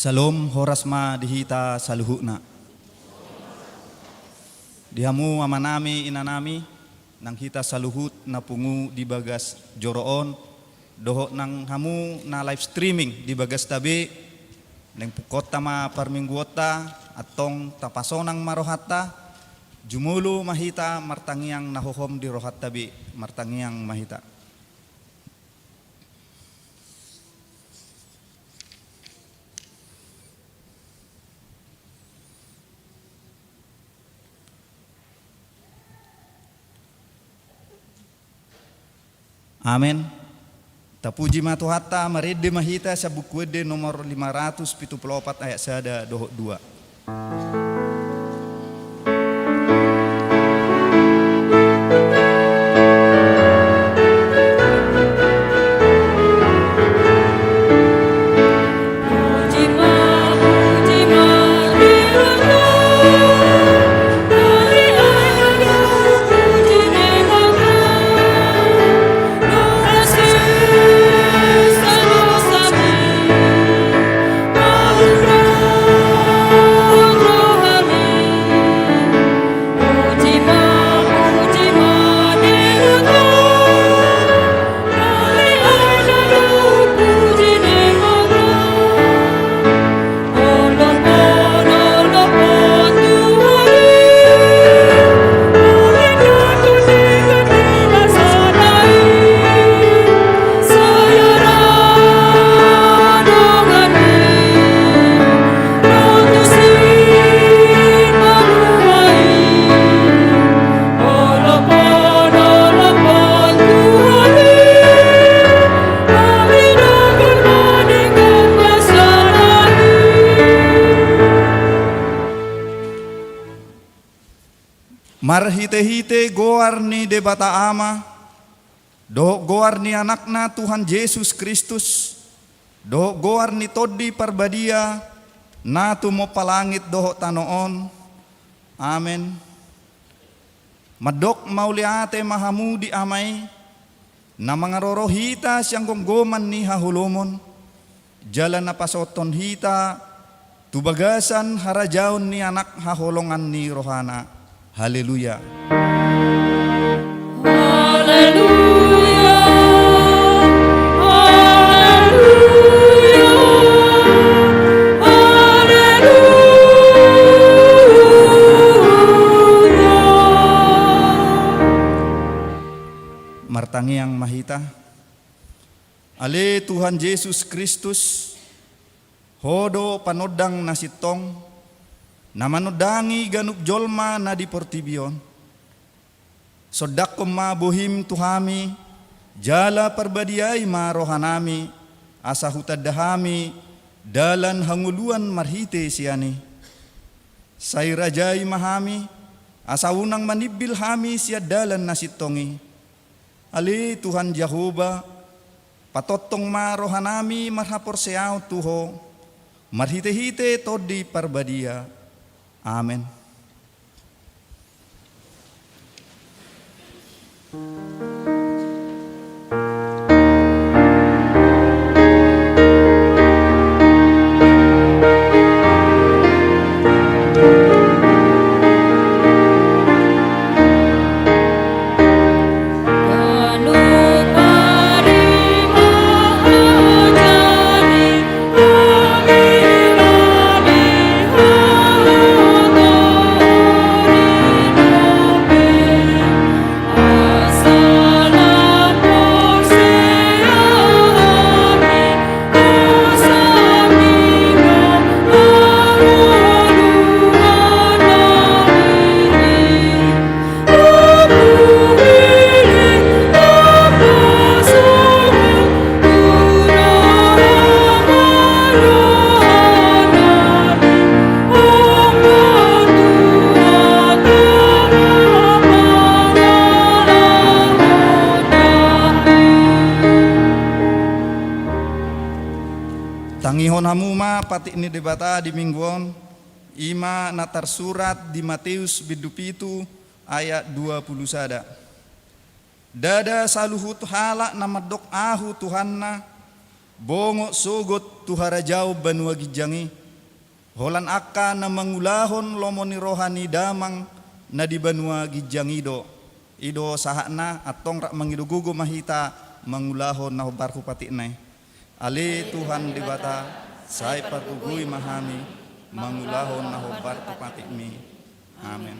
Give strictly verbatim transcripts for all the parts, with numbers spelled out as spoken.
Syalom, horas ma di hita saluhutna. Di hamu amanami, inanami, nang hita saluhut na pungu di bagas joro on, dohot nang hamu na live streaming di bagasta be, naeng pungkaonta ma parmingguonta, antong tapasonang ma rohanta, jumolo ma hita martangiang na hohom di rohanta be, martangiang ma hita. Amen. Tapuji ma Tuhanta, marende ma hita sian Buku Ende nomor lima ratus pitu pulu opat ayat sada dohot dua. Marhitehite goar ni Debata Ama, dohot goar ni Anakna Tuhan Jesus Kristus, dohot goar ni Tondi Parbadia, na tumompa langit dohot tano on. Amen. Mandok mauliate ma hamu di Ama i, na mangaroro hita sian gomgoman ni haholomon, jala na pasaothon hita tu bagasan harajaon ni Anak haholongan ni rohana. Haleluya. Haleluya. Haleluya. Haleluya. Martangiang ma hita. Ale Tuhan Jesus Kristus, Ho do panondang na sintong, na manondangi ganup jolma na di portibi on. Sondanghon ma bohim tu hami, jala parbadiai ma rohanami, asa hutanda hami dalan hangoluan marhite sian i. Sai rajai ma hami, asa unang manimbil hami sian dalan na sintong i. Ale Tuhan Jahowa, patongtong ma rohanami marhaporseaon tu Ho, marhitehite Tondi Parbadia. Amen. Tangihon hamu ma patik ni Debata di minggu on, i ma na tarsurat di Mateus bindu pitu ayat dua pulu sada. Ndada saluhut halak na mandok Ahu Tuhanna, bongot sogot tu harajaon banua ginjang i. Holan angka na mangulahon lomo ni roha ni Damang na di banua ginjang i do. I do sahatna, antong rap mangido gogo ma hita mangulahon na hombar hu patikna i. Ale Tuhan Debata, sai pargogoi ma hami mangulahon na hombar hu patikmi. Amen.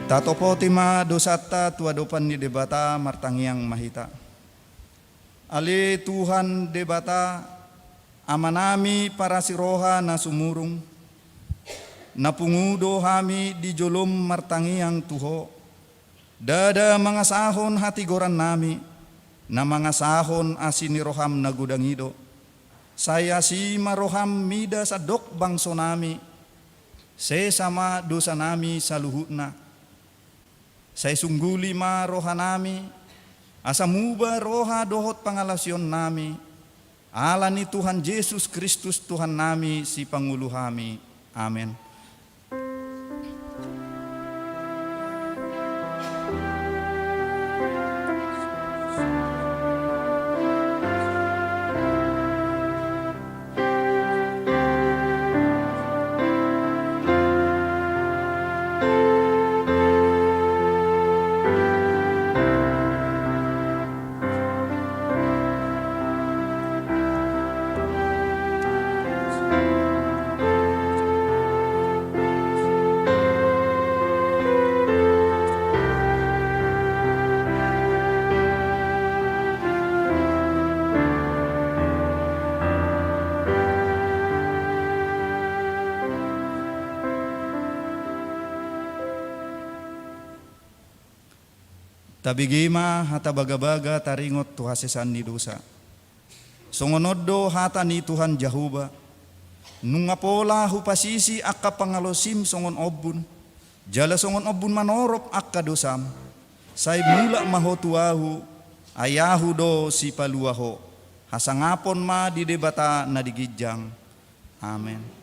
Tatopoti ma dosanta tu adopan ni Debata, martangiang ma hita. Ale Tuhan Debata, Amanami parasi roha na sumurung, na pungu do hami di jolom martangiang tu Ho. Ndada mangasahon hatigorannami, na mangasahon asi ni roham na godang i do. Sai asi ma roham mida sandok bangsonami, sesa ma dosanami saluhutna. Sai sungguli ma rohanami, asa muba roha dohot pangalaosionnami, ala ni Tuhan Jesus Kristus Tuhannami, Sipangolu hami. Amen. Tabege ma hata bagabaga taringot tu hasesaan ni dosa. Songon on do hata ni Tuhan Jahowa: Nunga pola Hupasisi angka pangalaosim songon ombun, jala songon ombun manorop angka dosam. Sai mulak ma ho tu Ahu, ai Ahu do Sipalua ho. Hasangapon ma di Debata na di ginjang. Amen.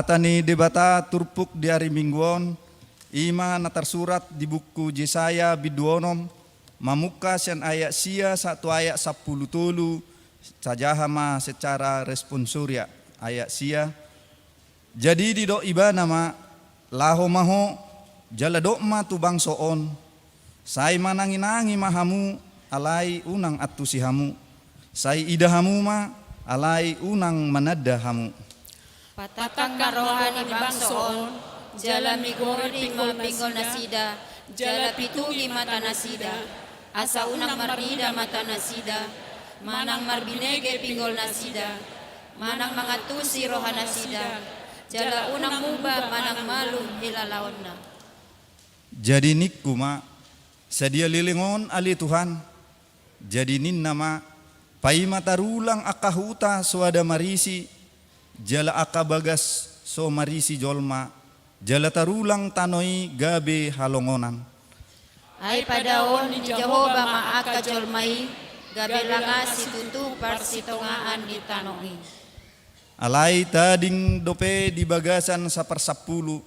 Hata ni Debata turpuk di ari Minggu on, i ma na tarsurat di buku Jesaya bindu onom, mamungka sian ayat sia sahat tu ayat sampulu tolu, tajaha ma secara responsoria. Ayat sia. Jadi didok Ibana ma, laho ma ho, jala dok ma tu bangso on, sai manangi-nangi ma hamu, alai unang antusi hamu. Sai ida hamu ma, alai unang mananda hamu. Patangkang ma roha ni bangso on, jala migodi ma pinggol nasida, jala pitungi mata nasida, asa unang marnida mata nasida, manang marbinege pinggol nasida, manang mangantusi roha nasida, jala unang muba manang malum hilalaonna. Jadi ningku ma, sadia leleng on ale Tuhan? Jadi ninna ma, paima tarulang angka huta so ada marisi, jala angka bagas so marisi jolma, jala tarulang tano i gabe halongonan. Ai padaon ni Jahowa ma angka jolma i, gabe langa situtu parsitongaan ni tano i. Alai tading dope di bagasan saparsampulu,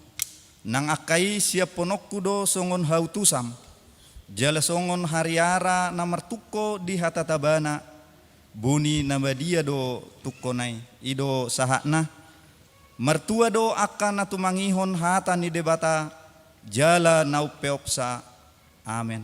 nang angka i siaphononku do songon hautusam, jala songon hariara na martungko di hatatabana, buni na badia do tungkona i. I do sahatna. Martua do angka na tumangihon hata ni Debata, jala na umpeopsa. Amen.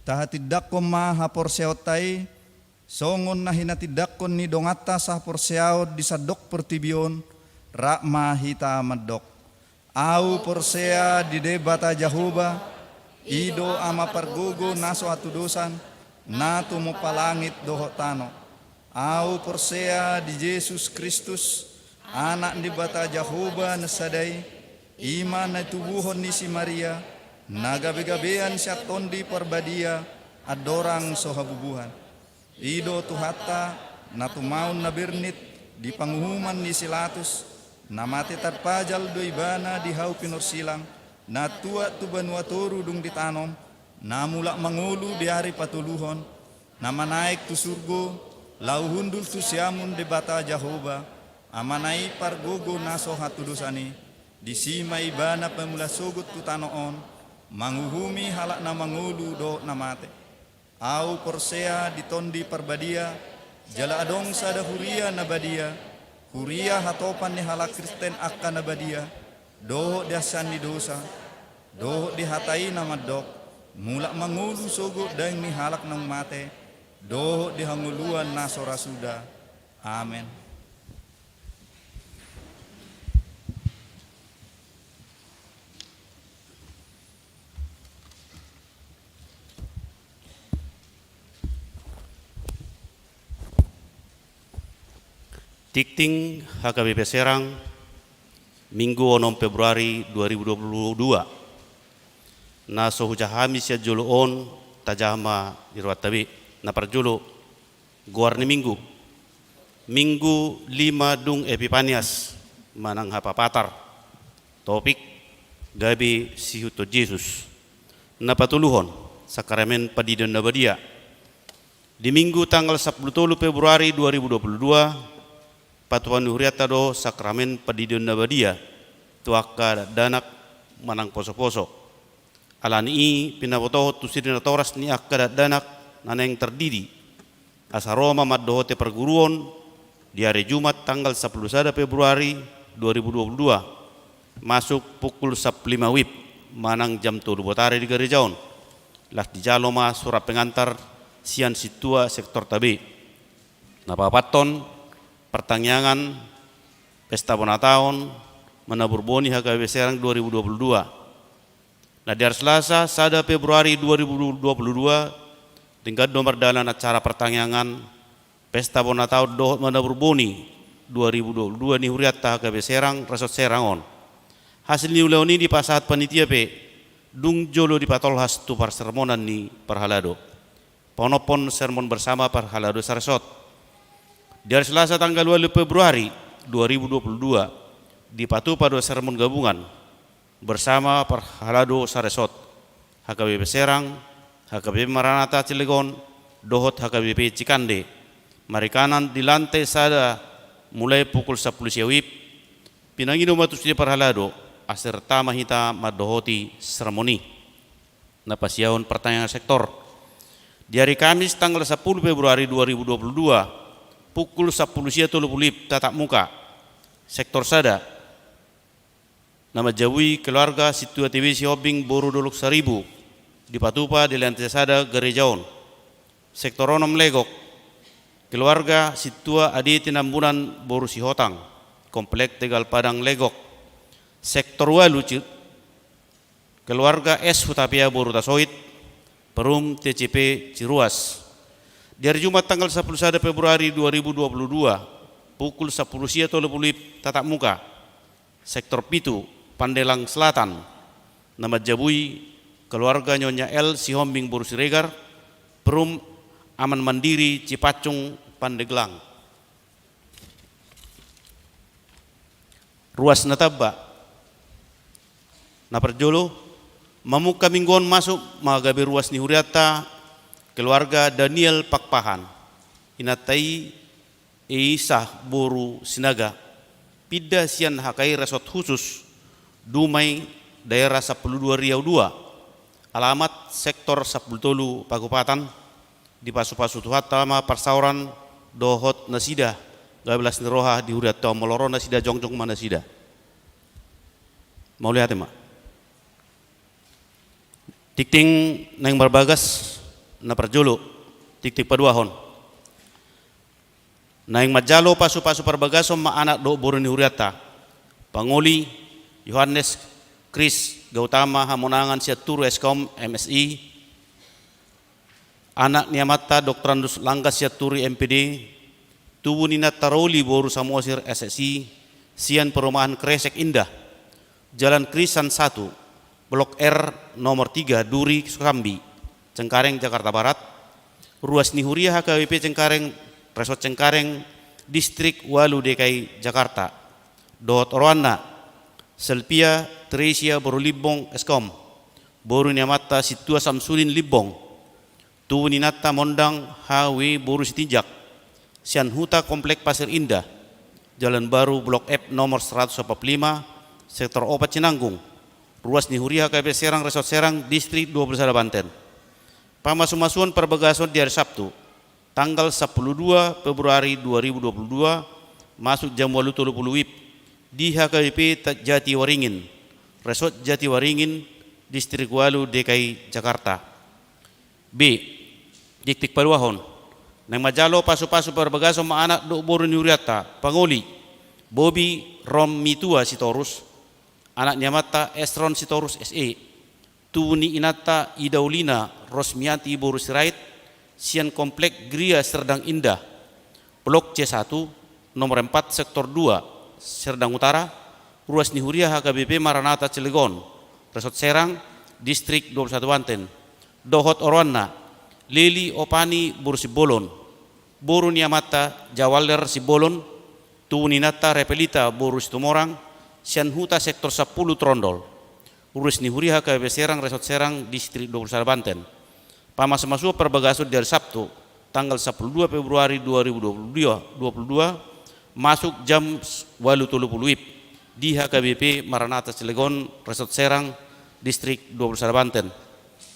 Tahatindangkon ma haporseaonta i, songon na hinatindangkon ni donganta sahaporseaon di sandok portibi on, rap ma hita mandok. Ahu porsea di Debata Jahowa, i do Ama pargogo na so hatudosan, na tumompa langit dohot tano. Ahu porsea di Jesus Kristus, Anak ni Debata Jahowa na sada i, i ma na tubuhon ni si Maria, na gabegabean sian Tondi Parbadia, andorang so habubuhan. I do Tuhanta, na tumaon na bernit di panguhuman ni si Latus, na mate tarpajal do Ibana di hau pinorsilang, na tuat tu banua toru dung ditanom, na mulak mangolu di ari patoluhon, na manaek tu surgo, laho hundul tu siamun Debata Jahowa, Amana i pargogo na so hatudosan i, disi ma Ibana pamula sogot tu tano on, manguhumi halak na mangolu dohot na mate. Ahu porsea di Tondi Parbadia, jala adong sada huria na badia, huria hatopan ni halak Kristen angka na badia, dohot di hansean ni dosa, dohot di hata i na mandok, mulak mangolu sogot daing ni halak naung mate, dohot di hangoluan na so ra suda. Amen. Tingting H K B P Serang, Minggu onom Februari dua ribu dua puluh dua. Na so hujahami sian jolo on, tajaha ma di rohanta be. Na parjolo, goar ni Minggu. Minggu lima dung Epipanias, manang Hapapatar. Topik, gabe siihuthon Jesus. Na patoluhon, Sakramen Pandidion Na Badia. Di Minggu tanggal sampulu tolu Februari dua ribu dua puluh dua, patupaon ni hurianta do Sakramen Pandidion Na Badia tu angka dakdanak manang posoposo. Ala ni i pinabotohon tu siri natoras ni angka dakdanak na naeng tardidi, asa ro ma mandohoti parguruon di ari Jumat tanggal sampulu sada Februari dua ribu dua puluh dua, masuk pukul sampulu lima wib manang jam tolu botari di gareja on. Laos dijalo ma surat pengantar sian sintua sektorta be. Na paopathon, partangiangan pesta bona taon Manaburboni H K B P Serang dua ribu dua puluh dua. Na di ari Selasa, sada Februari dua ribu dua puluh dua, denggan do mardalan acara partangiangan pesta bona taon dohot Manaburboni dua ribu dua puluh dua ni hurianta H K B P Serang, Resort Serang on. Hasil ni ulaon i dipasahat panitia pe, dung jolo dipatolhas tu parsermonan ni parhalado. Paonomhon sermon bersama parhalado saresort. Di ari Selasa tanggal ualu Februari dua ribu dua puluh dua, dipatupa do sermon gabungan bersama parhalado saresort, H K B P Serang, H K B P Maranatha Cilegon, dohot H K B P Cikande. Marikanan di lantai sada mulai pukul sampulu sia wib, pinangido ma tusi parhalado, asa rap ma hita mandohoti sermon i. Na pasiahon partangiangan sektor. Di ari Kamis tanggal sampulu Februari dua ribu dua puluh dua, pukul sampulu sia tolu pulu wib tatap muka. Sektor sada, na manjabui keluarga Sintua T B Sihombing boru Dolok Saribu, dipatupa di lantai sada gareja on. Sektor onom Legok, Keluarga Sintua Ade Tinambunan boru Sihotang, Komplek Tegal Padang Legok. Sektor ualu Ci-, keluarga S Hutapea boru Tasoit, Perum T C P Ciruas. Di hari Jumat tanggal sapuluh sada Februari dua ribu dua puluh dua, pukul sapuluh sia tolu puluh WIB tatap muka. Sektor pitu, Pandelang Selatan. Na manjabui keluarga Nyonya L Sihombing boru Siregar, Perum Aman Mandiri Cipancung Pandeglang. Ruas na tamba. Na parjolo, mamungka minggu on masuk ma gabe ruas ni hurianta keluarga Daniel Pakpahan. Inanta i Eisa boru Sinaga. Pinda sian H K I Resort Khusus Dumai, daerah sapuluh dua Riau dua. Alamat sektor sapuluh tolu Pagupatan. Dipasupasu Tuhanta ma parsaoran dohot nasida, gabe las ni roha di hurianta on, molo ro nasida jongjong ma nasida. Mauliate ma. Tingting naeng marbagas na parjolo, tingting paduahon. Naeng manjalo pasupasu parbagason ma anak dohot boru ni hurianta. Pangoli Yohanes Kris Gautama Hamonangan Sianturi S Kom M Si. Anak ni amanta Doktorandus Langga Sianturi M Pd, tubu ni inanta Roli boru Samosir S Si, sian perumahan Kresek Indah, Jalan Krisan satu, Blok R nomor tiga, Duri Sukambi, Cengkareng, Jakarta Barat. Ruas ni huria H K B P Cengkareng, Resort Cengkareng, Distrik ualu D K I Jakarta. Dohot oroanna, Selvia Teresia boru Limbong S Kom, boru ni amanta Sintua Samsudin Limbong, tubu ni inanta Mondang H W boru Sitinjak, sian huta Komplek Pasir Indah, Jalan Baru Blok F nomor seratus empat puluh lima, Sektor opat Cinanggung. Ruas ni huria H K B P Serang Resort Serang, Distrik dua puluh sada Banten. Pamasumasuon parbagason di hari Sabtu, tanggal sapuluh dua Februari dua ribu dua puluh dua, masuk jam ualu tolu puluh WIB, di H K B P Ta-, Jatiwaringin, Resort Jatiwaringin, Distrik ualu D K I Jakarta. B. Tingting paduahon. Naeng manjalo pasupasu parbagason ma anak dohot boru ni hurianta, pangoli Bobi Romitua Sitorus, anak ni amanta Esron Sitorus S E, tubu ni inanta Idaulina Rosmiati boru Sirait, sian Komplek Gria Serdang Indah, Blok C satu, nomor empat, Sektor dua, Serdang Utara. Ruas ni huria H K B P Maranatha Cilegon, Resort Serang, Distrik dua puluh sada Banten. Dohot oroanna, Leli Opani boru Simbolon, boru ni amanta Jawaler Simbolon, tubu ni inanta Repelita boru Situmorang, sian huta Sektor sapuluh Trondol. Ruas ni huria H K B P Serang Resort Serang, Distrik dua puluh sada Banten. Pamasumasuon parbagason di hari Sabtu, tanggal sapuluh dua Februari dua ribu dua puluh dua, dua puluh dua, masuk jam ualu tolu puluh WIB, di H K B P Maranatha Cilegon, Resort Serang, Distrik dua puluh sada Banten.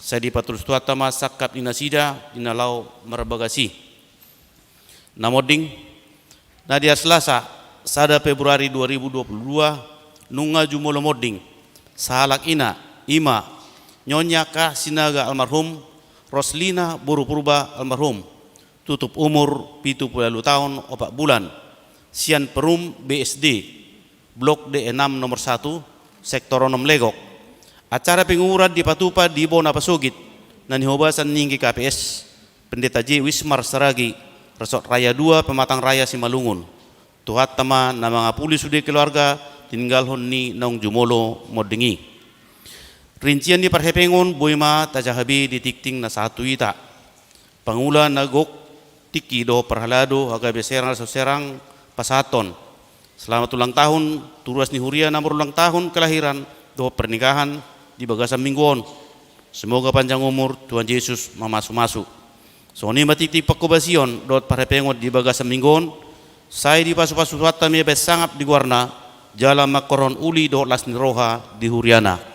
Sai dipatulus Tuhanta ma sangkap ni nasida di na laho marbagas i. Na monding, na di ari Selasa, sada Februari dua ribu dua puluh dua, nunga jumolo monding sahalak ina, i ma Nyonya K Sinaga almarhum, Roslina boru Purba almarhum, tutup umur pitu pulu ualu taon opat bulan, sian Perum B S D, Blok D enam nomor satu, Sektor onom Legok. Acara penguburan dipatupa di bona pasogit na nihobasan ni G K P S, Pendeta J Wismar Saragi, Resort Raya dua, Pematang Raya, Simalungun. Tuhanta ma na mangapuli sude keluarga tininggalhon ni naung jumolo monding i. Rincian ni parhepengon boi ma tajaha be di tingting na sahat tu hita. Pangula na gok tingki dohot parhalado H K B P Serang Resort Serang pasahathon selamat ulang tahun tu ruas ni huria na marulang tahun kelahiran dohot pernikahan di bagasan minggu on. Semoga panjang umur, Tuhan Yesus mamasumasu. Songon i ma tingting panghobasion dohot parhepengon di bagasan minggu on, sai dipasupasu Tuhanta ma bahen sangap di goarna, jala mangkorhon uli dohot las ni roha di huriana.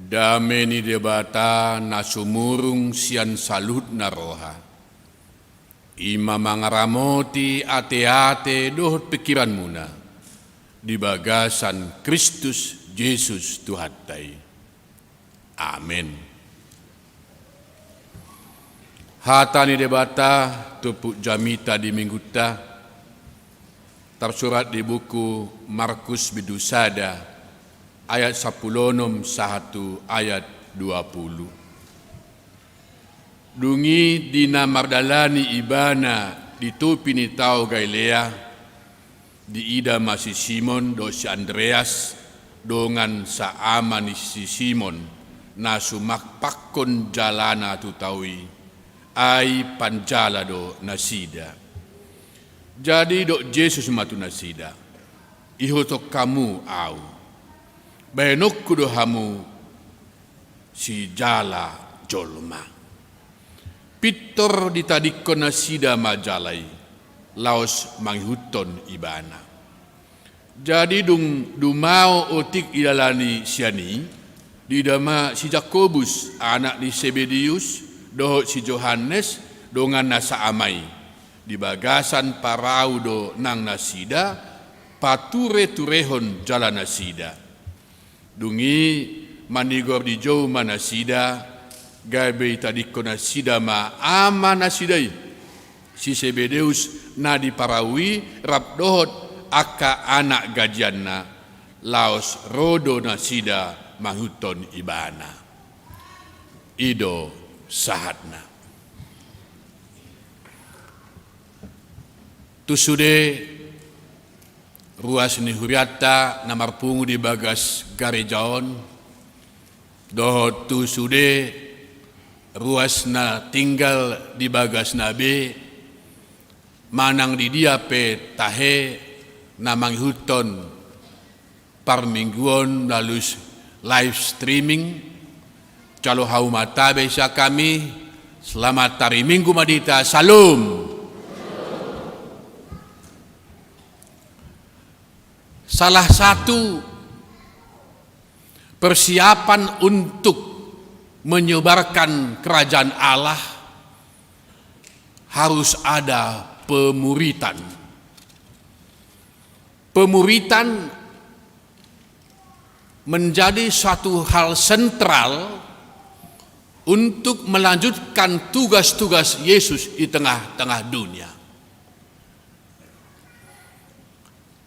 Dame ni Debata na sumurung sian saluhutna roha, i ma mangaramoti ateate dohot pingkiranmuna di bagasan Kristus Jesus Tuhanta i. Amen. Hata ni Debata, turpuk jamita di Minggunta, tarsurat di buku Markus bindu sada, ayat sampulu onom sahat tu ayat dua pulu. Dung i di na mardalani Ibana di topi ni Tao Galilea, diida ma si Simon dohot si Andreas, dongan saama ni si Simon, na sumakpakkon jalana tu tao i, ai panjala do nasida. Jadi didok Jesus ma tu nasida: Ihuthon hamu Ahu, bahenonku do hamu sijala jolma. Pintor ditadingkon nasida ma jala i, laos mangihuthon Ibana. Jadi dung dumao otik didalani sian i, diida ma si Jakobus, anak ni Sebedeus, dohot si Johannes, donganna saama i. Di bagasan parau do nang nasida patureturehon jalanasida. Dung i manigor di jou ma nasida, gabe ditadingkon nasida ma amanasida i, si Sebedeus na di parau i, rap dohot angka anak gajianna, laos ro do nasida mangihuthon Ibana. I do sahatna. Tu sude ruas ni hurianta na marpungu di bagas gareja on, dohot tu sude ruas na tinggal di bagasna be, manang di dia pe tahe na mangihuthon parmingguon melalui live streaming. Jalo haumatan be sian hami, selamat hari Minggu ma di hita. Syalom. Salah satu persiapan untuk menyebarkan kerajaan Allah harus ada pemuritan. Pemuritan menjadi satu hal sentral untuk melanjutkan tugas-tugas Yesus di tengah-tengah dunia.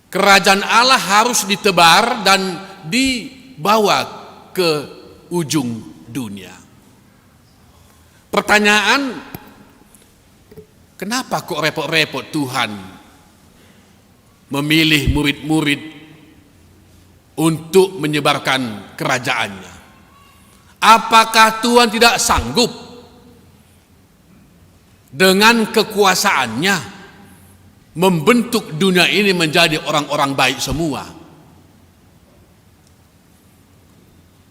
Kerajaan Allah harus ditebar dan dibawa ke ujung dunia. Pertanyaan, kenapa kok repot-repot Tuhan memilih murid-murid untuk menyebarkan kerajaan-Nya? Apakah Tuhan tidak sanggup dengan kekuasaan-Nya membentuk dunia ini menjadi orang-orang baik semua?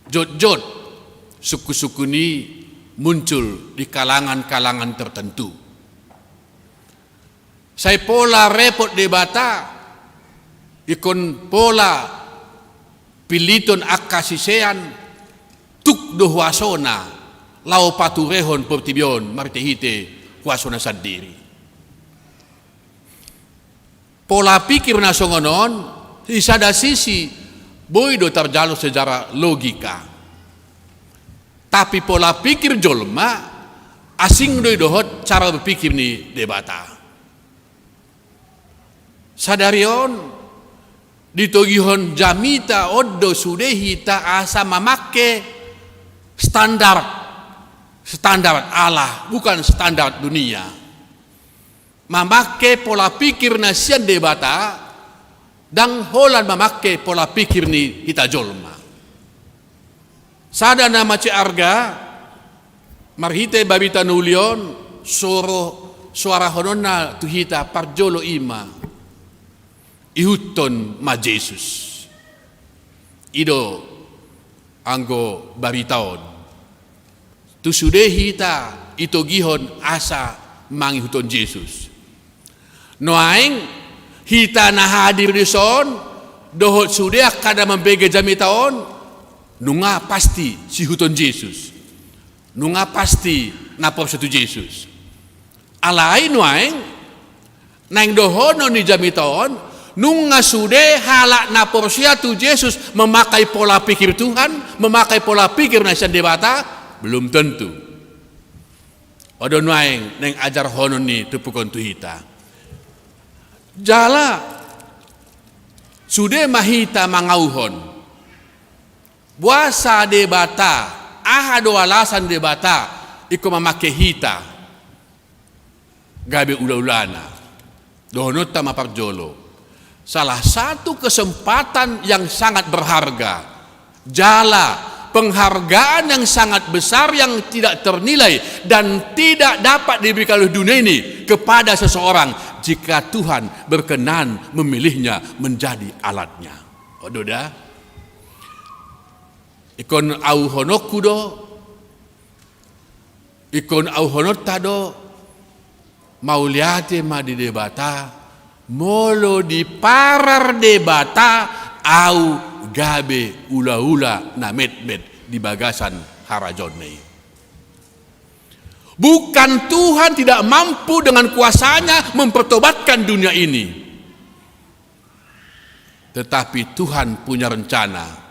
Jotjot sungkunsungkun i muncul di kalangan-kalangan tertentu. Sai pola repot Debata, ingkon pola pilliton angka sisean, tuk do huasona laho paturehon portibi on marhitehite huasona sandiri. Pola pikir na songon on, di sada sisi, boi do tarjalo secara logika. Tapi pola pikir jolma asing do i dohot cara berpikir ni Debata. Sadari on, ditogihon jamita on do sude hita asa mamangke standar, standar Allah, bukan standar dunia. Mamangke pola pikir na sian Debata, ndang holan mamangke pola pikir ni hita jolma. Sada na mansai arga, marhite barita na uli on, so ro soarahononna tu hita parjolo i ma: Ihuthon ma Jesus. I do anggo barita on. Tu sude hita itogihon asa mangihuthon Jesus. Nuaeng hita na hadir dison, dohot sude angka na mambege jamita on, Nunga pasti siihuthon Jesus. Nunga pasti na porsea tu Jesus. Alai nuaeng, naeng dohonon ni jamita on, nunga sude halak na porsea tu Jesus memakai pola pikir Tuhan, memakai pola pikir na sian Debata, belum tentu. On do nuaeng naeng ajarhonon ni turpuk on tu hita. Jala sude ma hita mangauhon. Boasa Debata, aha do alasan Debata ingkon mamangke hita gabe ulaulana? Dohononta ma parjolo. Salah satu kesempatan yang sangat berharga, jala penghargaan yang sangat besar yang tidak ternilai dan tidak dapat diberikan oleh dunia ini kepada seseorang jika Tuhan berkenan memilihnya menjadi alatnya. On do da. Ingkon auhononku do, ingkon auhononta do, mauliate ma di Debata, molo diparar Debata ahu gabe ulaula na metmet di bagasan harajaonna i. Bukan Tuhan tidak mampu dengan kuasanya mempertobatkan dunia ini. Tetapi Tuhan punya rencana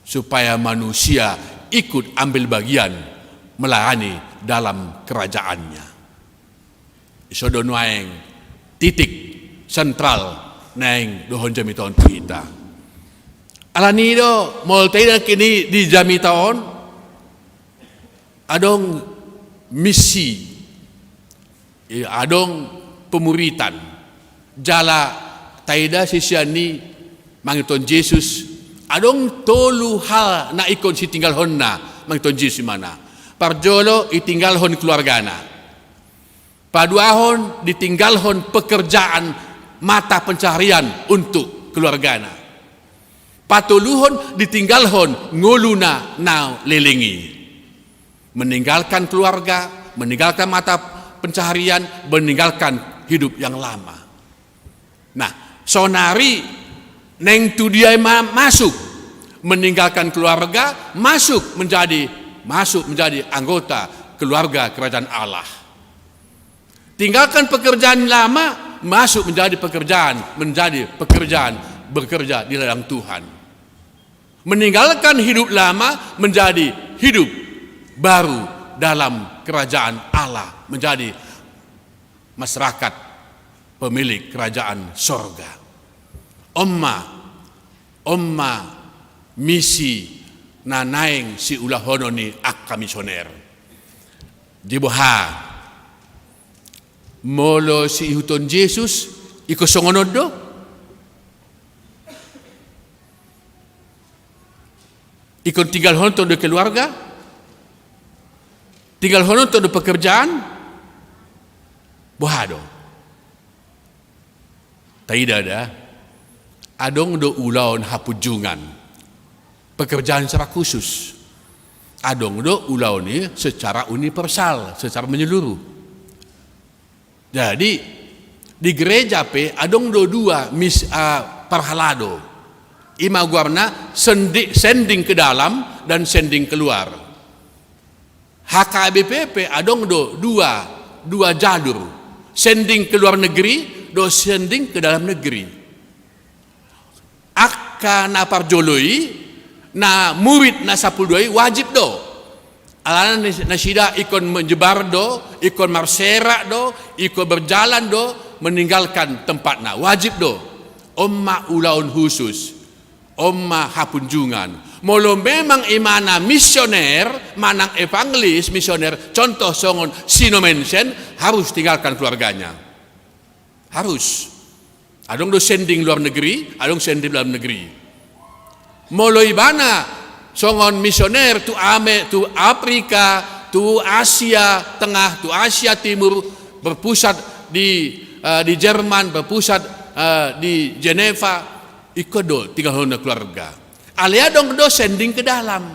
supaya manusia ikut ambil bagian melayani dalam kerajaan-Nya. Iso do nuaeng titik sentral naeng dohon jamita on tu hita. Alani do, molo taida nangkin i di jamita on, adong misi, i, adong pemuritan. Jala taida sisean i mangihuthon Jesus, adong tolu hal na ingkon sitinggalhonna mangihuthon Jesus, imana. Parjolo, itinggalhon keluargana. Paduahon, ditinggalhon pekerjaan mata pencaharian untuk keluargana. Patoluhon, ditinggalhon ngoluna na leleng i. Meninggalkan keluarga, meninggalkan mata pencaharian, meninggalkan hidup yang lama. Nah, saonari naeng tu dia ma-, masuk, meninggalkan keluarga, masuk menjadi, masuk menjadi anggota keluarga kerajaan Allah. Tinggalkan pekerjaan lama, masuk menjadi pekerjaan, menjadi pekerjaan, bekerja di ladang Tuhan. Meninggalkan hidup lama, menjadi hidup baru dalam kerajaan Allah, menjadi masyarakat pemilik kerajaan sorga. On ma, on ma misi na naeng siulahonon ni angka misioner. Jadi boha? Molo siihuthon Jesus, ingkon songon on do? Ingkon tinggalhononta do keluarga? Tinggalhononta do pekerjaan? Boha do? Taida da, adong do ulaon hapunjungan, pekerjaan secara khusus. Adong do ulaon i secara universal, secara menyeluruh. Jadi, di gereja pe adong do dua mis-, ah, parhalado. I ma goarna sendi-, sending ke dalam dan sending keluar. H K B P pe adong do dua, dua jalur. Sending ke luar negeri, do sending ke dalam negeri. Angka na parjolo i, na murid na sampulu dua i wajib do. Alana nas-, nasida ingkon menyebar do, ingkon marserak do, ingkon berjalan do, meninggalkan tempatna. Wajib do. On ma ulaon khusus. On ma hapunjungan. Molo memang imana misioner, manang evangelis misioner, contoh songon si Nommensen, harus tinggalkan keluarganya. Harus. Adong do sending luar negeri, adong sending dalam negeri. Molo ibana songon misioner tu Ame-, tu Afrika, tu Asia Tengah, tu Asia Timur, berpusat di, eh, di Jerman, berpusat, eh, di Jeneva, ingkon do tinggalhonna keluarga. Alai adong do sending ke dalam.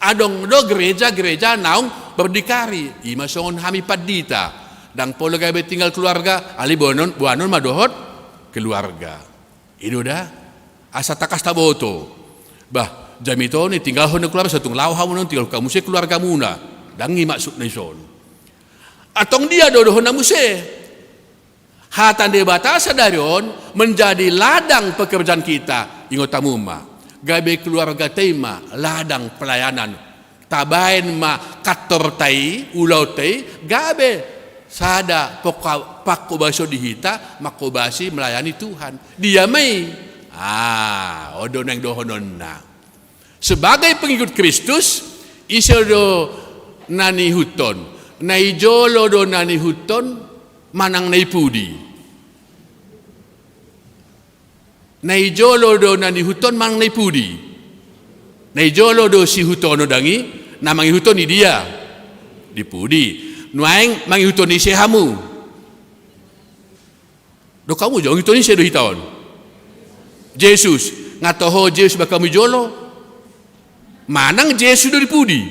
Adong do gereja-gereja naung berdikari. I ma songon hami pandita. Ndang pola gabe tinggal keluarga, alai boanon, boanon ma dohot keluarga. I do da. Asa tangkas taboto. Bah, Jamita on i tinggalhon na keluarga, so tung laho hamu na on, tinggalhon hamu muse keluargamuna. Ndang i maksudna dison. Antong dia do dohononmu muse? Hata ni Debata sadari on menjadi ladang pekerjaan kita. Ingot hamu ma, gabe keluargata i ma ladang pelayanan. Tabaen ma kantorta i, ulaonta i, gabe sada pangko-, pangkobasion di hita, mangkobasi melayani Tuhan. Dia ma i? Ah, on do naeng dohononna. Sebagai pengikut Kristus, ise do na niihuthon? Na i jolo do na niihuthon manang na i pudi? Na i jolo do na niihuthon manang na i pudi? Na i jolo do siihuthon on, ndang i? Na mangihuthon i dia? Di pudi. Nuaeng mangihuthon ise hamu? Dok hamu jo, mangihuthon ise do hita on? Jesus. Nga toho Jesus bahen hamu i jolo? Manang Jesus do di pudi?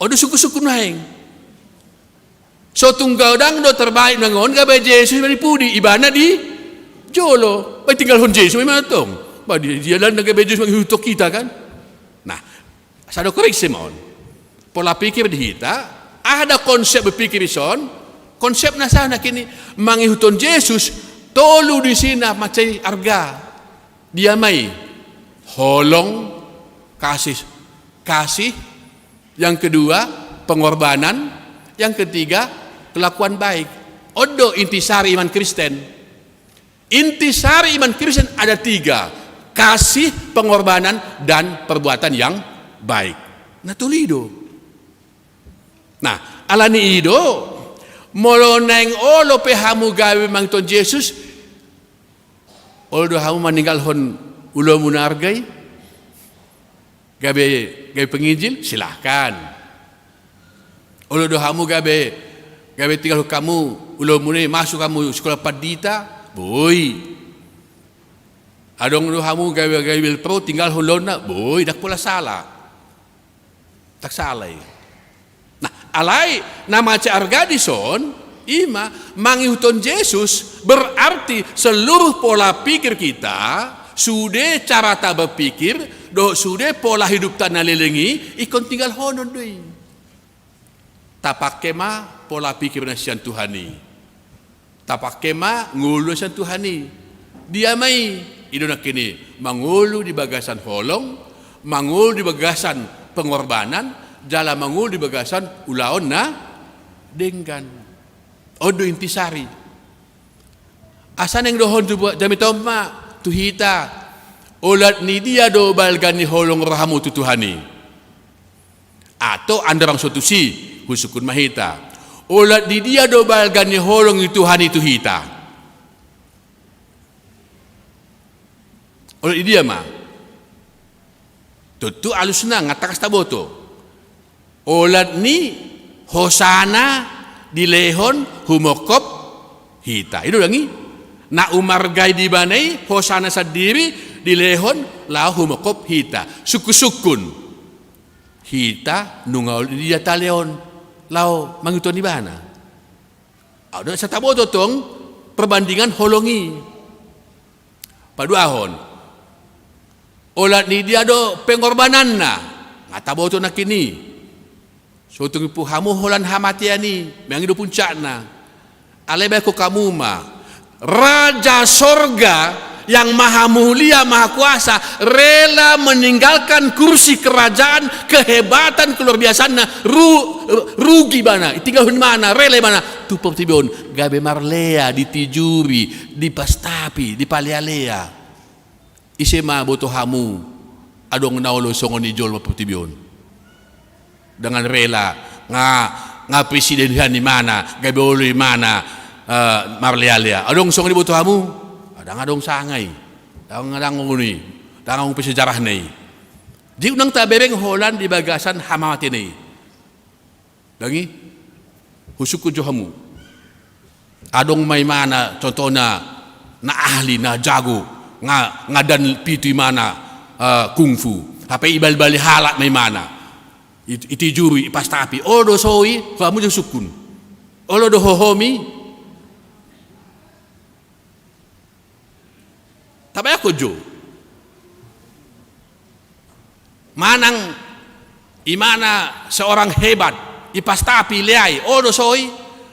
On do sungkun-sungkun nuaeng. So tung godang do terbalik nuaeng on, gabe Jesus ma di pudi, ibana di jolo. Ba tinggalhon Jesus ma i manang tong? Ba di, dia ndang gabe Jesus mangihuthon hita, kan? Nah, sada koreksi ma on. Pola pikir di hita, aha da konsep berpikir dison? Konsepna sahat nangkin i, mangihuthon Jesus, tolu disi na mansai arga. Dia ma i? Holong, kasih, kasih. Yang kedua, pengorbanan. Yang ketiga, kelakuan baik. On do intisari iman Kristen. Intisari iman Kristen ada tiga: kasih, pengorbanan, dan perbuatan yang baik. Na tolu i do. Nah, ala ni i do, molo naeng olo pe hamu gabe mangihuthon Jesus, olo do hamu maninggalhon ulaonmu na arga i? Gabe, gabe penginjil, silahkan. Olo do hamu gabe, gabe tinggalhon hamu ulaonmuna i, masuk hamu sikola pandita? Boi. Adong do hamu gabe, gabe Belpro, tinggalhon ulaonna? Boi, ndang pola sala. Ndang sala i. Nah, alai na mansai arga dison, i ma, mangihuthon Jesus berarti seluruh pola pikir kita, sude carata berpikir, dohot sude pola hidupta na leleng i, ingkon tinggalhonon do i. Tapangke ma pola pikir na sian Tuhan i. Tapangke ma ngolu na sian Tuhan i. Dia ma i? I do nangkin i, mangolu di bagasan holong, mangolu di bagasan pengorbanan, jala mangolu di bagasan ulaon na denggan. On do intisari. Asa naeng dohon tu ba-, jamita on ma tu hita, olat ni dia do balga ni holong rohamu tu Tuhan i? Atau andorang so tusi, husungkun ma hita, olat ni dia do balga ni holong ni Tuhan i tu hita? Olat ni dia ma? Tontu alusna nga tangkas taboto. Olat ni hosana dilehon humongkop hita. I do ndang i? Na umargai di ibana i, hosana sandiri dilehon laho humongkop hita. Sungkun-sungkun. Hita nunga olat ni dia talehon laho mangihuthon ibana? Adong, asa taboto tong perbandingan holong i. Paduahon, olat ni dia do pengorbananna? Nga taboto nangkin i. So tung ipu hamu holan hamatean i, memang i do puncakna. Alai baen hamu ma, Raja Sorga yang Maha Mulia, Maha Kuasa, rela meninggalkan kursi kerajaan, kehebatan, keluar biasaanna, ru-, rugi ibana, ditinggalhon ibana, rela ibana, tu portibi on, gabe marlea, ditijuri, dipastapi, dipalealea. Ise ma boto hamu adong na olo songon i jolma portibi on? Dengan rela, nga, nga presiden nian imana, gabe olo imana, eh, marlealea. Adong songon i boto hamu? Ndang adong sanga i. Ndang, ndang adong i. Ndang adong pe sejarahna i. Jadi unang tabereng holan di bagasan hamatean i. Ndang i? Husungkun jo hamu. Adong ma imana, contohna, na ahli, na jago, nga, nga dan pitu imana, eh, kungfu. Hape ibalbali halak ma imana. It-, itijuri, ipastapi. Olo do so i, hamu jo sungkun. Olo do hohom i. Tabayangkon jo. manang imana seorang hebat, ipastapi, ileai, o do soi.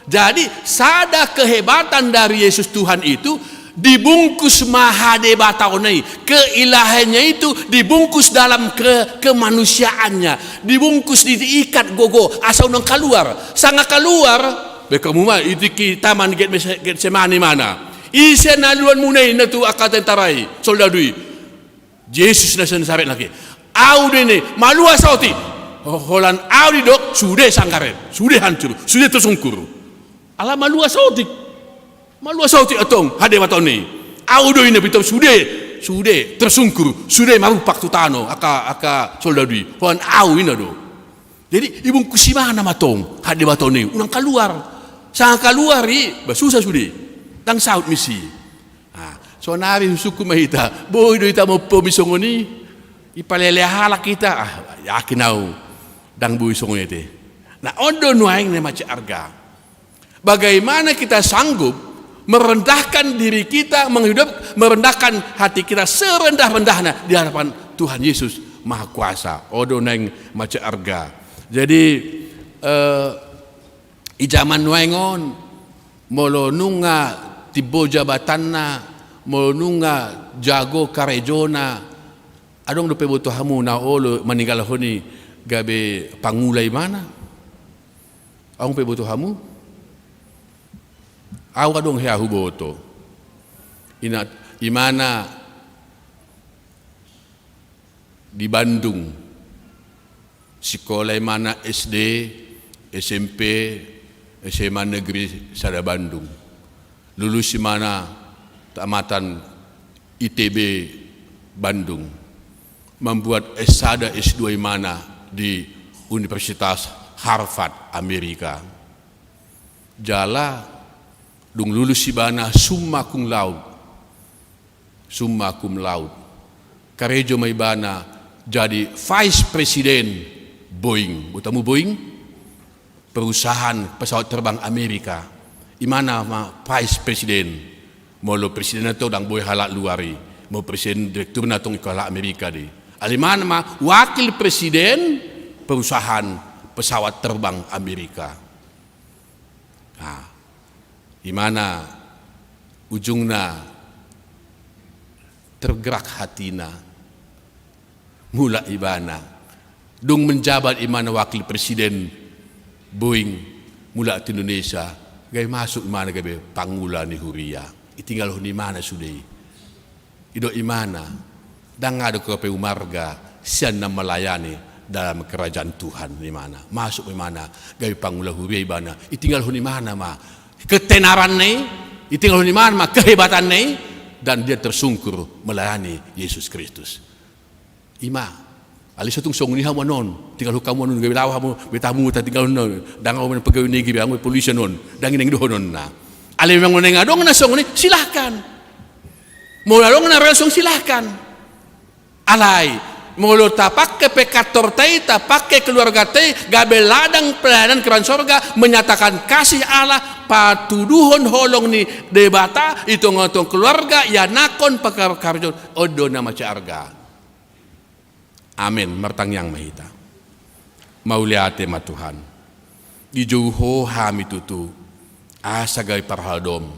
Jadi sada kehebatan dari Yesus Tuhan itu dibungkus ma hadebataonna i, keilahiannya itu dibungkus dalam ke, kemanusiaannya, dibungkus, diikat gogo asa unang kaluar. Sanga kaluar, be hamu ma i tingki taman Getsemani mana. Ise na luluan muna i, ninna tu angka tentara i, soldadu i. Jesus na sian Nasaret nangkin. Au do i, malua saotik. Holan au do i didok, sude sanggar, sude hancur, sude tersungkur. Ala malua saotik. Malua saotik antong hadebataonna i. Au do i, na pintor sude, sude tersungkur, sude marumpak tu tano angka, angka soldadu i. Holan au, ninna do. Jadi ibungkus imana ma antong hadebataonna i, unang kaluar. Sanga kaluar i, ba susah sude. Ndang saut misi. Nah, saonari husungkun ma hita, boi do hita mompomi songon i? Ipalelea halak hita? Ah, yakin au, ndang boi songon i ate. Nah, on do nuaeng na mansai arga. Bagaimana kita sanggup merendahkan diri kita, menghidup, merendahkan hati kita serendah-rendahnya di hadapan Tuhan Yesus Mahakuasa? On do nuaeng mansai arga. Jadi, eh, di jaman nuaeng on, molo nunga timbo jabatanna, molo nunga jago karejona, adong dope, boto hamu, na olo maninggalhon i gabe pangula imana? Adong pe, boto hamu? Au adong hea huboto. Ina, imana di Bandung. Sikola imana S D, S M P, S M A negeri sada Bandung. Lulus imana tamatan I T B Bandung. Membuat S sada, S dua imana di Universitas Harvard, Amerika. Jala dung lulus ibana summa cum laude. Summa cum laude. Karejo ma ibana jadi vice president Boeing. Boto hamu Boeing? Perusahaan pesawat terbang Amerika. Imana ma vice president. Molo presiden antong ndang boi halak luar i. Molo presiden direkturna antong ingkon halak Amerika do i. Alai imana ma wakil presiden perusahaan pesawat terbang Amerika. Nah, imana ujungna tergerak hatina, mulak ibana. Dung menjabat imana wakil presiden Boeing, mulak tu Indonesia, gabe masuk imana gabe pangula ni huria. Ditinggalhon imana sude i. Didok imana, ndang adong dope umarga sian na melayani dalam kerajaan Tuhan, imana. Masuk imana gabe pangula huria ibana. Ditinggalhon imana ma ketenaranna i, ditinggalhon imana ma kehebatanna i, dan dia tersungkur melayani Yesus Kristus. Ima, alai so tung songon i hamu annon, tinggalhon hamu annon, gabe laho hamu, boto hamu tatinggalhon annon, ndang au main pegawai negeri, ndang au main polisi annon, ndang i naeng dohononna. Alai memang naeng adong na songon i, silahkan. Molo adong na real songon i, silahkan. Alai molo tapangke pe kantorta i, tapangke keluargata i gabe ladang pelayanan kerajaan sorga, menyatakan kasih Allah, patuduhon holong ni Debata di tongatonga keluarga, ianakhon, pakarejohon, on do na mansai arga. Amen. Martangiang ma hita. Mauliate ma Tuhan. Dijou Ho hami tutu asa gabe parhalado-Mu.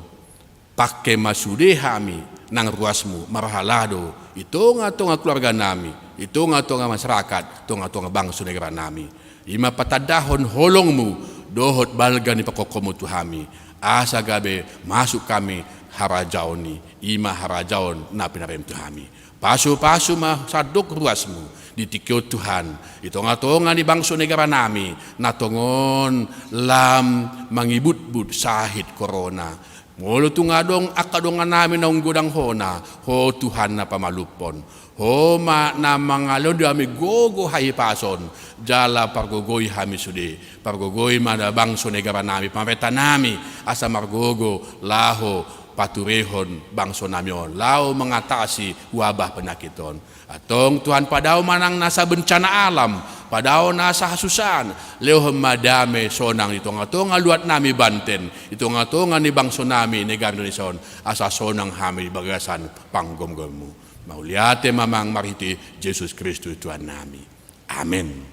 Pangke ma sude hami nang ruasmu marhalado di tongatonga keluarganami, di tongatonga masyarakat, tongatonga bangso negaranami. Ima patandahon holongmu dohot balga ni pangkophonmu tu hami, asa gabe masuk hami harajaon i, ima harajaon na pinarem tu hami. Pasupasu ma sandok ruasmu di tingki on Tuhan, di tongatonga ni bangso negaranami, na tongon lam mangibutbut sahit korona. Molo tung adong angka dongannami naung godang hona, Ho Tuhan na pamalumhon. Ho ma na mangalehon di hami gogo hahipason, jala pargogoi hami sude, pargogoi ma da bangso negaranami, pamarentanami, asa margogo laho paturehon bangsonami on, laho mangatasi wabah penyakit on. Antong Tuhan, padao ma nang nasa bencana alam, padao nasa hasusaan, lehon ma dame sonang di tongatonga luatnami Banten, di tongatonga ni bangsonami negara Indonesia on, asa sonang hami di bagasan panggomgomonmu. Mauliate ma amang marhite Jesus Kristus Tuhannami. Amen.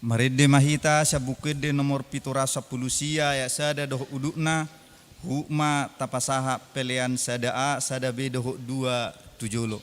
Marende ma hita sian Buku Ende nomor pitu ratus sampulu sia, ayat sada dohot udutna. Huhut ma tapasahat pelean sada A, sada B dohot dua tu jolo.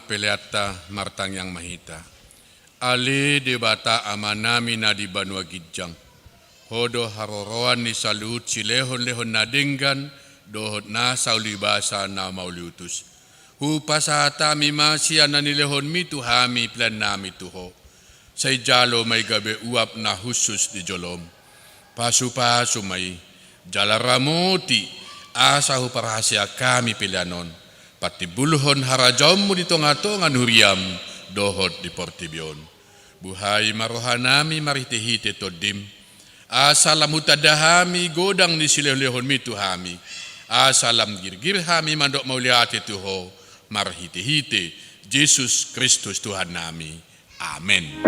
peleanta, martangiang ma hita. Ale Debata Amanami na di banua ginjang, Ho do haroroan ni saluhut silehonlehon na denggan dohot nasa ulibasa na mauliutus. Hupasahat hami ma sian na nilehonMi tu hami peleannami tu Ho. Sai jalo ma i gabe uap na hushus di joloM. Pasupasu ma i, jala ramoti, asa huparhaseang hami pelean on patimbulhon harajaonMu di tongatonga ni huriaM dohot di portibi on. Buhai ma rohanami marhitehite TondiM, asa lam hutanda hami godang ni silehonlehonMi tu hami, asa lam girgir hami mandok mauliate tu Ho marhitehite Jesus Kristus Tuhannami. Amen.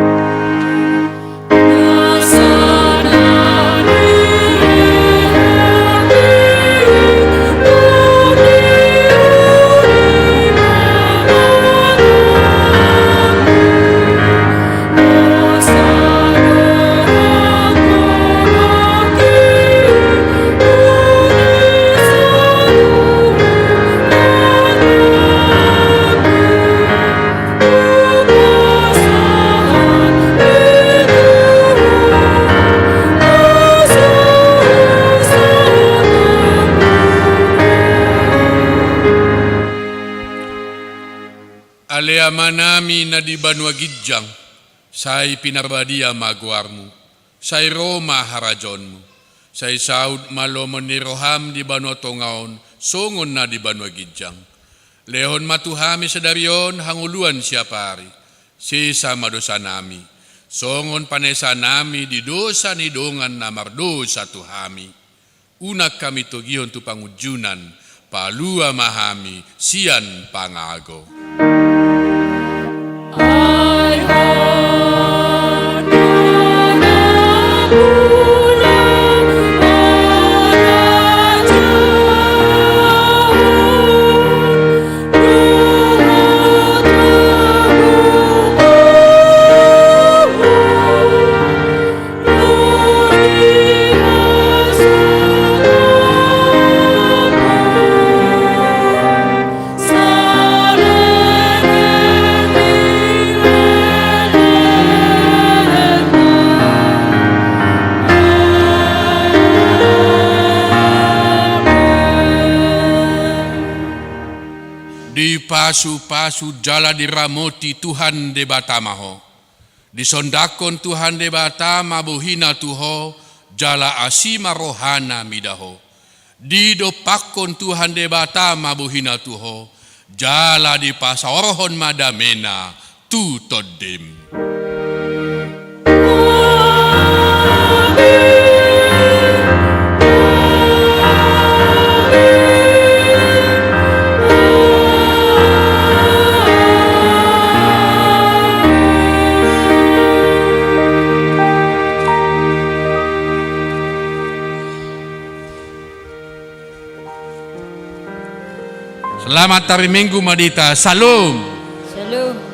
Ale Amanami na di banua ginjang, sai pinarbadia ma goarMu, sai ro ma harajaonMu, sai saut ma lomo ni rohaM di banua tonga on, songon na di banua ginjang. Lehon ma tu hami sadari on hangoluan siapari, sesa ma dosanami, songon panesanami di dosa ni dongan na mardosa tu hami. Unang hami togihon tu pangunjunan, palua ma hami sian pangago. Dipasupasu jala diramoti Tuhan Debata ma ho. Disondangkon Tuhan Debata ma bohiNa tu ho, jala asi ma rohaNa mida ho. Didompakkon Tuhan Debata ma bohiNa tu ho, jala dipasaorhon ma dameNa tu tondim. Selamat hari Minggu ma di hita. Salom. Salom.